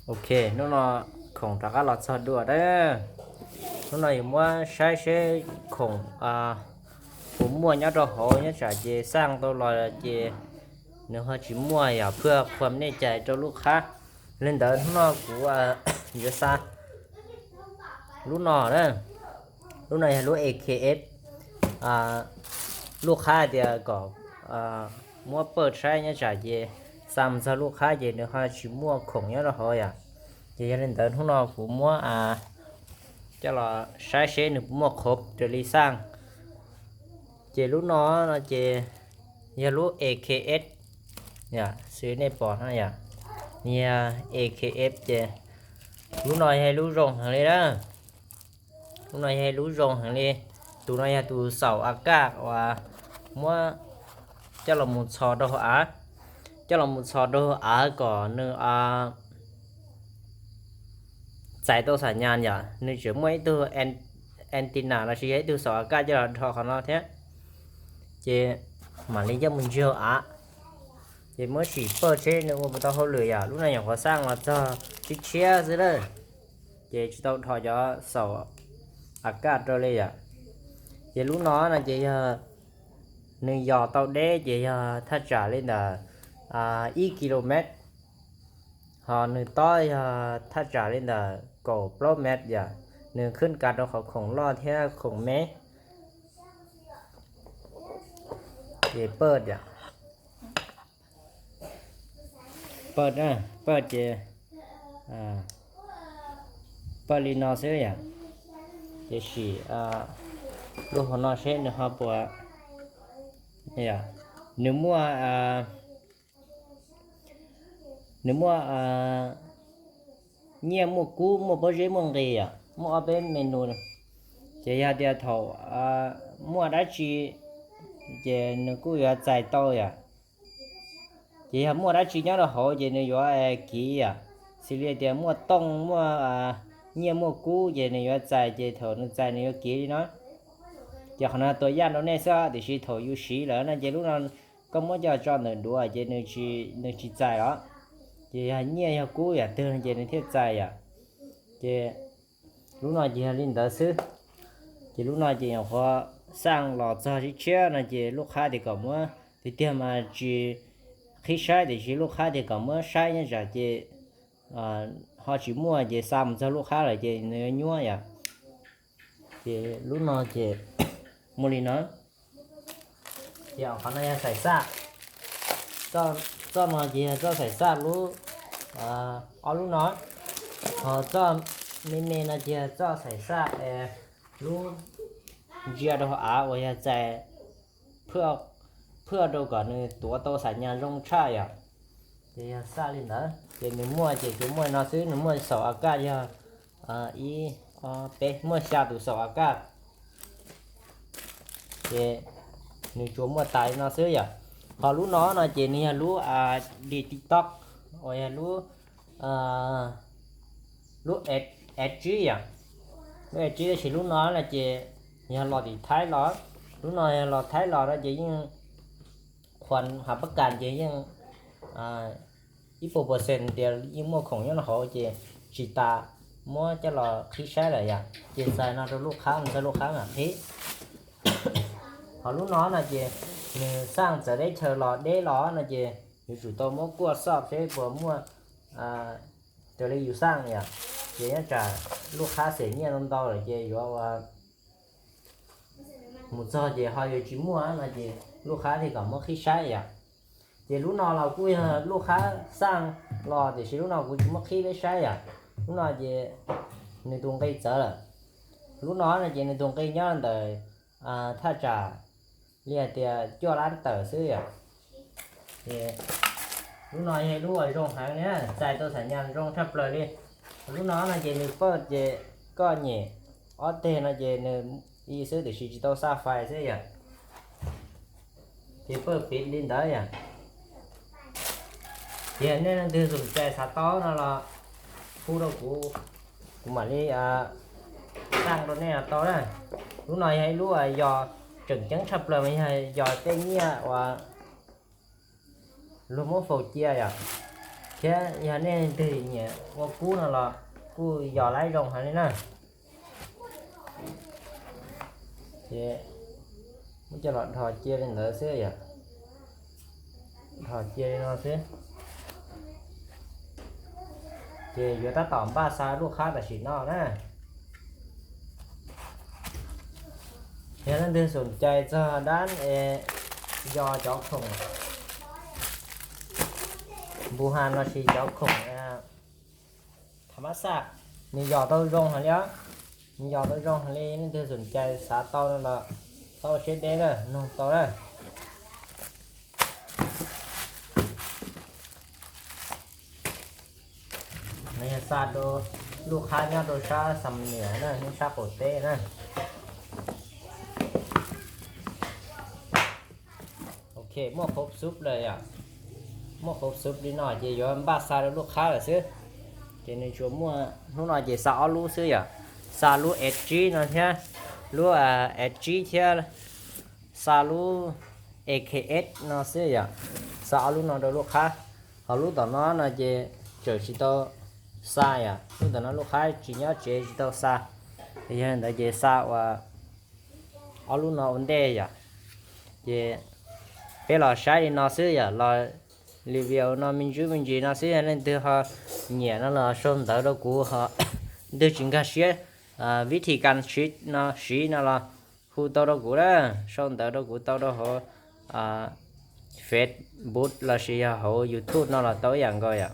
Ok, hnub no khoom rov qab los txog dua na. Hnub no yuav muab saib seb khoom puas muaj nyob rau hauv, nyob tsam ces xaj tau los ces nws ho tsis muaj, yog phwj qhuam nej cais rau lub qhab. Li ntawd hnub no kuv yuav xa lub no na. Lub no yog lub A K F. Lub qhab tias kom muab pawj saib, nyob tsam ces xa mus txog lub qhab ces nws ho tsis muaj khoom nyob rau hauv yom. Ces yog li ntawd hnub no kuv muab coj los saib seb nws muaj khoom raws li xaj. Ces lub no no ces yog lub A K F, xws nej pom no yom, yog A K F ces lub no yog lub zoo heev li na. Lub no yog lub zoo heev li. Tus no yog tus xaum a kaj uas muab coj los mus txhos rau hauv av, coj los mus txhos rau hauv av kom nws txais tau xam nyas yom. Nws tseem muaj ib tug antenna lossis yog ib tug xaum a kaj coj los rho qhov no thiab. Ces mam li coj mus ntsia hauv av, ces muab sim pawj seb nws ua puas tau hauj lwm yom. Lub no nyuam qhuav xaj los txog tshiab tshiab xwb lawm, ces tsis tau rho cov xaum a kaj rau li yom. Ces lub no no ces yog nws yos tau deb ces yog thaj tsam li ntawm ib kis lus mev, ho nws tob yog thaj tsam li ntawm kaum plaub mev yom. Nws khwb kav rau qhov khoom loj thiab khoom me. Ces pawj yom, pawj, pawj ces pawj li no xwb yom. Ces sim lub hauv no seb nws ho puas, nws muaj, nws muaj nyiaj, muaj kub, muaj pob zeb, muaj nqis yom, muaj ob peb menu. Ces yog tias thaum muaj dab tsi ces nws kuj yuav txais tau yom. Ces yog muaj dab tsi nyob rau hauv ces nws yuav kiv yom. Xws li tias muaj tooj, muaj nyiaj, muaj kub ces nws yuav txais, ces thaum nws txais nws yuav kiv li no. Ces qhov no tua yaj rau nej xwb, tiam sis thaum yus siv lawm no ces lub no koj muab coj tso ntawm duav ces nws tsis txais os. Ces yog nyiaj yog kub yam twg no ces nws thiaj txais yom. Ces lub no ces yog li ntawd xwb. Ces lub no ces nyuam qhuav xaj los txog tshiab tshiab no ces lub qhab tias kom muab, tiag tiag mas tsis qhib saib, tiam sis lub qhab tias kom muab saib nyob tsam ces ho tsis muaj ces xa mus txog lub qhab lawm ces nws yuav nyuab yom. Ces lub no ces muaj li no. Ces qhov no yog xaim xaj. Txoj no ces yog txoj xaim xaj lub, ob lub no. Ho txoj me me no ces yog txoj xaim xaj lub ntsia rau hauv av uas yog txais phwj rau kom nws tuav tau xam nyas zoo tshaj yom. Ces yog xaj li ntawd ces nws muaj, ces tsuas muaj no xwb, nws muaj xaum a kaj yog ib, ob, peb, muaj xya tus xaum a kaj. Ces nws tsuas muaj tas li no xwb yom. Ho lub no no ces nws yog lub di TikTok uas yog lub, lub F tsib yom. Lub F tsib, tab sis lub no no ces yog los tim Thaib los. Lub no yog los Thaib los no ces yeej qhuas hav pab kas ces yeej ib puas percent tias yeej muaj khoom nyob rau hauv ces tsis tas muab coj los qhib saib lawm yom. Ces txais no rau lub qhab, mus txog lub qhab mam qhib. Ho lub no no ces nws xaj txawv teb chaws los deb los no ces yuav tsum tau muab kuaj xoj seb puas muaj raws li yus xaj yom. Ces nyob tsam lub qhab xiam nyiaj ntau ntau lawm ces yuav ua mus txog ces ho yuav tsis muaj no ces lub qhab thiaj kom muab qhib saib yom. Ces lub no los kuj yog lub qhab xaj los tiam sis lub no kuv tsis muab qhib peb saib yom. Lub no ces nws tus nqi txawv lawm. Lub no no ces nws tus nqi nyob ntawm thaj tsam li hais tias cuaj lab tawm xwb yom. Lub no yog lub uas zoo heev li, txais tau xam nyas zoo tshaj plaws li. Lub no no ces nws pawj ces koj nyem ob teg no ces nws i xwb tiam sis tsis tau xa fais xwb yom. Ces pawj piv li ntawd yom. Ces nej leej twg xom cai xav tau no los hu rau kuv, kuv mam li xaj rau nej los tau na. Lub no yog ib lub uas yos tseem ceeb tshaj plaws mas yog yos tej nyiaj uas luag muab faus cia yom. Thiab yog nej leej twg nyiam ua kub no los kuj yos lawm zoo heev li na. Ces muab coj los dhos cia li ntawd xwb yom. Dhos cia li no xwb. Ces yuav tab tom npaj xa lub qhab tam sim no na. Yog leej twg xoom cai txog dab es yos cov khoom npu ha no sis cov khoom tha mab xaj, nws yos tau zoo heev li os. Nws yos tau zoo heev li, leej twg xoom cai xav tau no los tau siab deb na, noog tau na. Nws yog xa rau lub qhab nyob rau sab Xam Niam na, nyob sab qaum teb na. Ok, muaj qhov xub lawm yom. Muaj qhov xub li no ces yuav npaj xa rau lub qhab lawm xwb. Ces nws tsuas muaj hnub no ces xa ob lub xwb yom. Xa lub F tsib no thiab, lub F tsib thiab xa lub A K S no xwb yom. Xa ob lub no rau lub qhab. Ho lub tom no no ces tseem tsis tau xa yom, lub tom no lub qhab tsis nyob tsev tsis tau xa. Yog li ntawd ces xa ua ob lub no ua ntej yom. Ces peb los saib li no xwb yom, los review no me ntsis me ntsis no xwb, yog leej twg ho nyiam no los sau ntawv rau kuv, ho leej twg tsis nkag siab vib thi kas siv no, siv no los hu tau rau kuv na, sau ntawv rau kuv tau rau hauv Facebook lossis yog hauv YouTube no los tau ib yam nkaus yom.